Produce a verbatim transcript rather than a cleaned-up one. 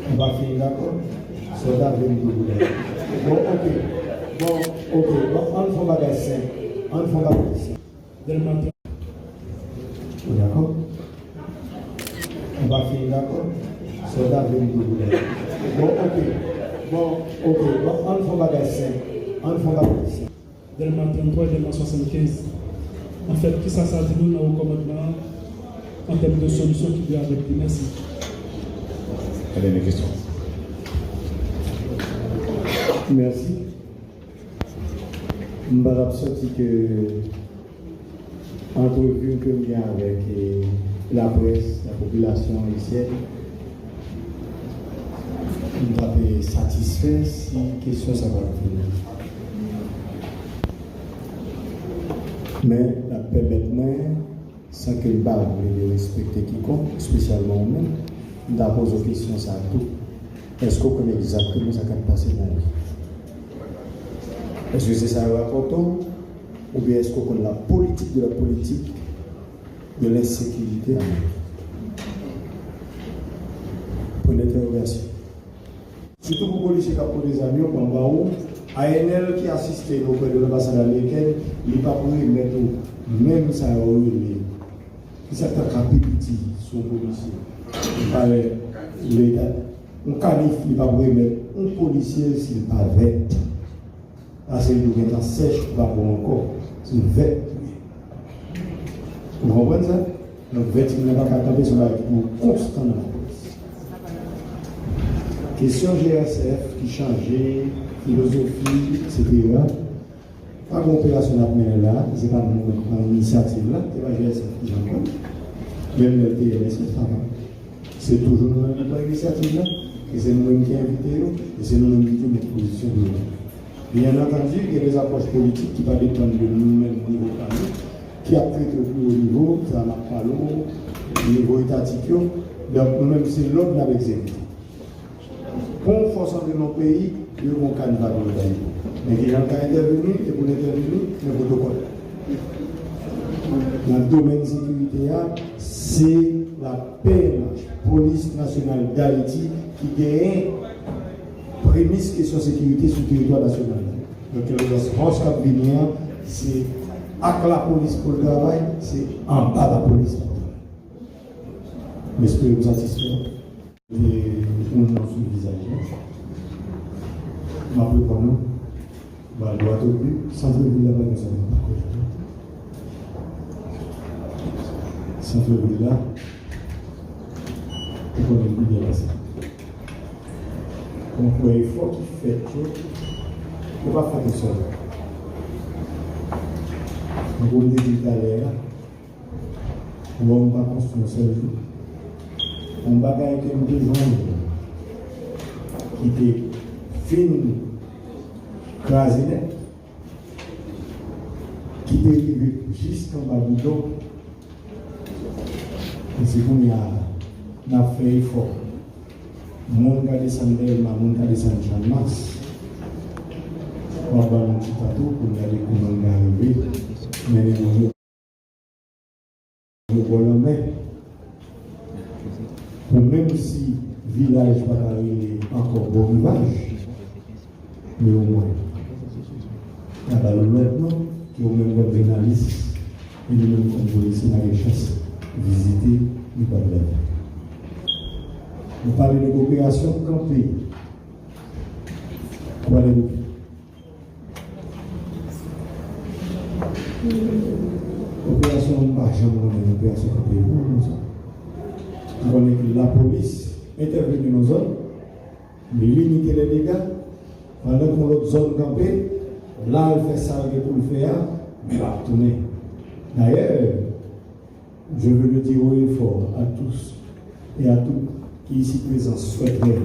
Ou pa fin dakò? Sa w ta vle m di w pou lè. Bon, oke. Bon, oke. Bon, ann fè yon bagay senp. Ann fè yon bagay senp. Dèlma. Ou dakò? Ou pa fin dakò? Sa w ta vle m di w pou lè. Bon, oke. Bon, oke. Bon, ann fè yon bagay senp. Ann fè yon bagay senp. Dèlma tranntwa, Dèlma swasannkenz. Anfèt, kisa sa di nou nan wo kòmandman an, an tèm de solisyon ki dwe adopte? Mèsi. Gade yon kesyon. Mèsi. M pa t ap sòti ke antrevi ke m gen avèk, eh, laprès, lapopilasyon ayisyèn, m t ap, eh, satisfè si kesyon sa pa t vini. Men, l ap pèmèt mwen, san ke m pa vle derespekte kikonk, espesyalman ou menm, m ta poze w kesyon sa a tou. Èske w konn egzakteman sa k ap pase nan Ayiti? Èske se sa yo rapòte w, oubyen èske w konn la politique de la politique de l'insécurité en Haïti? Pwen dentèwogasyon. Sitou pou polisye k ap pote zam yo, ban ba ou, A N L ki asiste nou oprè de lanbasad amerikèn, li p ap remèt ou menm sa yo rele, ki sa k ta ka pi piti sou yon polisye. Li pa lè, lè, yon kanif, li p ap remèt yon polisye si l pa vèt. Paske li gentan sèch, li pa bon ankò. Se vèt pou li. Ou konprann sa? Donk, vèt moun nan pa ka kanpe, se yon bagay ki pou konstan nan lapolis. Kesyon G S F ki chanje filozofi, et cetera. Pa gen operasyon n ap mennen la, se pa nou menm ki pran inisyativ la, se pa G S F ki janm pran. Menm lè P N S yo travay. Se toujou nou menm ki pran inisyativ la, e se nou menm ki envite yo, e se nou menm ki tou met pozisyon pou yo. Byen antandi, gen de apwòch politik ki pa depann de nou menm nivo pa nou, ki ap trete yo pi wo nivo, sa n ap pale w, nivo etatik yo. Donk, nou menm, se lòd n ap egzekite. Pou yon fòs antre nan yon peyi, yo gen yon kanival pou yo bay li. Men ki jan l ka entèveni, e pou l entèveni, men pwotokòl. Nan domèn sekirite a, se la P N H, Polis Nasyonal Dayiti, ki genyen premis kesyon sekirite sou teritwa nasyonal la. Donk, lè fòs k ap vini an, se ak lapolis pou l travay, se anba lapolis pou l travay. M espere m satisfè. E pou non sou vizaj la. M ap reponn ou. Ba dwat obi, santrevil la pa gen zòn pa kote. Santrevil la, ou konnen l pi byen pase m. Donk, wè efò ki fèt yo, yo pa fèt yon sèl. Donk, ou m te di talè a, Wòm pa konstwi yon sèl jou. Yon bagay ke m te jwenn ki te fin kraze nèt, ki te rive jiskanba boudon. E se kounye a n ap fè efò. Moun ka desann Dèlma, moun ka desann Channmas. W ap ban nou ti tan tou pou n gade kouman n ka rive mennen moun yo. Yo bò lanmè. Pou menm si vilaj pa ka rele ankò Bò Rivaj, men omwen, y a ba l yon lòt non, ke ou menm kòm jounalis, e nou menm kòm polisye, n a gen chans vizite, nou pa t leve. Nou pale de operasyon kanpe. Ou pale de Operasyon, m pa janm konnen operasyon kanpe pou nou sa. M konnen ke lapolis entèveni nan zòn, li limite lè dega, pandan ke yon lòt zòn kanpe, l al fè sa l gen pou l fè a, men l ap tounen. Dayè, je veux le dire haut et fort à tous et à toutes qui ici présents souhaiteraient